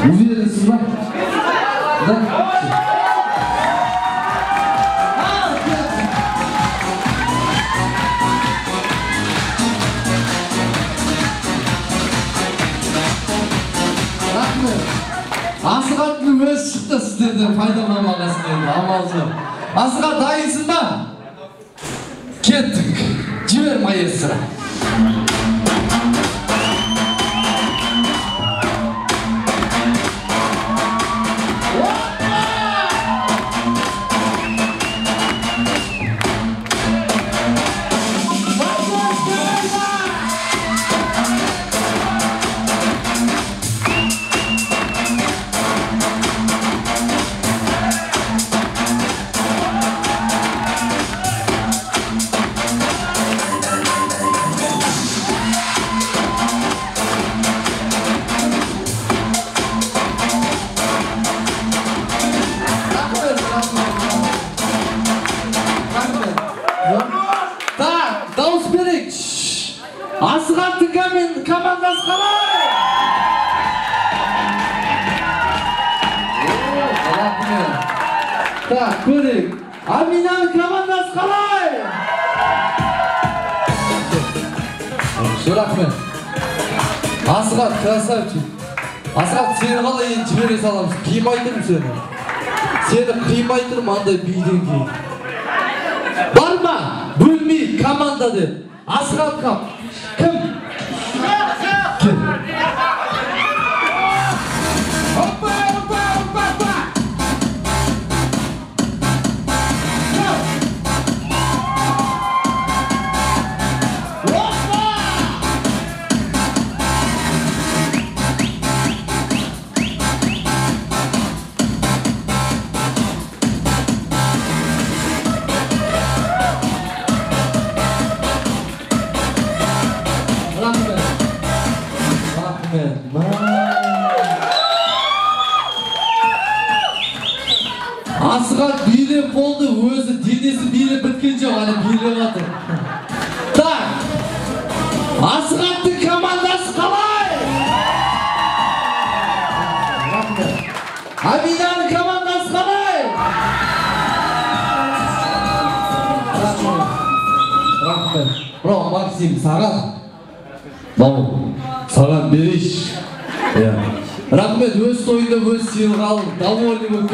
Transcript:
Уверенсіз ба? Да? Рахмет. Асығаттың өзі шықты сіздерден пайдаланбағасын енді, амал жоқ. Асығат, дайынсың ба? Кеттік. Жібер, маэстро. Асығаттың командасы қалай? Рахмет. Так, көрейік. Аминаның командасы қалай? Рахмет. Асығат, красавчик. Асығат, сені қалай енді жібере саламыз? Қимай тұрмын сені. Сені қимай тұрмын андай биден кейін. Бар ма? Бөлмей команда деп. Асығатқа кім? Кім? Опа, опа, опа, опа! Опа! Рахмет. Рахмет. Асығат билеп болды, өзі денесі билеп біткен жоқ, әлі билеп жатыр. Так, Асығаттың командасы қалай? Рахмет. Аминаның командасы қалай? Рахмет. Рахмет. Мынау Максим, саған. Бау, саған берейінші. Рахмет, өз тойында өз сыйлық алып, довольный болып.